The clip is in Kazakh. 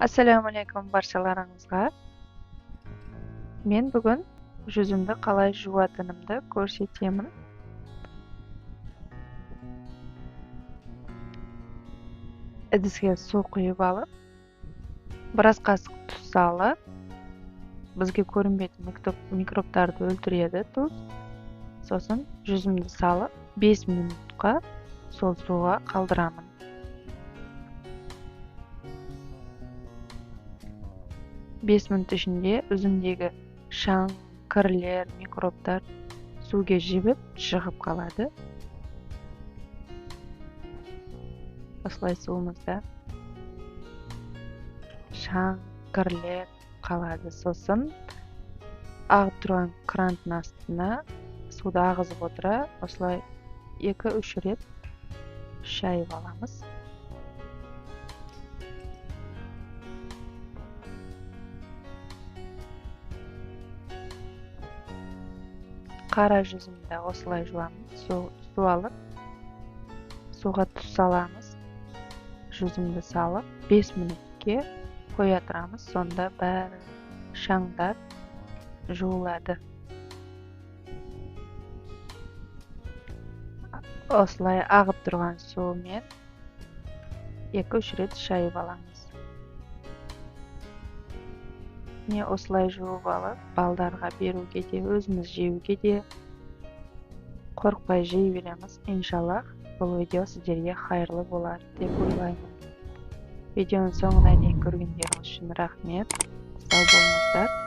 Ассалаумағалейкум баршаларыңызға. Мен бүгін жүзімді қалай жуатынымды көрсетемін. Ыдысқа су құйып алып, біраз қасық тұз салып, бізге көрінбейтін микробтарды өлтіреді тұз. Сосын жүзімді салып, 5 минутқа сол суға қалдырамын. 5 минут ішінде үзімдегі шаң, кірлер, микробтар суге жібіп шығып қалады. Осылай суымызда шаң, кірлер қалады. Сосын ағып тұрған крандың астына суды ағызып отыра, осылай 2-3 рет шайып аламыз. Қара жүзімді осылай жуамыз. Су алып, суға тұз саламыз. Жүзімді салып, 5 минутке қоя тұрамыз. Сонда бәрі шаңдар жуылады. Осылай ағып тұрған сумен 2-3 рет шайып аламыз. Міне осылай жуып алып, балдарға беруге де, өзіміз жеуге де қорықпай жей береміз. Иншаллах, бұл видео сіздерге хайырлы болар деп ойлаймын. Видеоның соңына дейін көргендеріңіз үшін рахмет. Сау болыңыздар.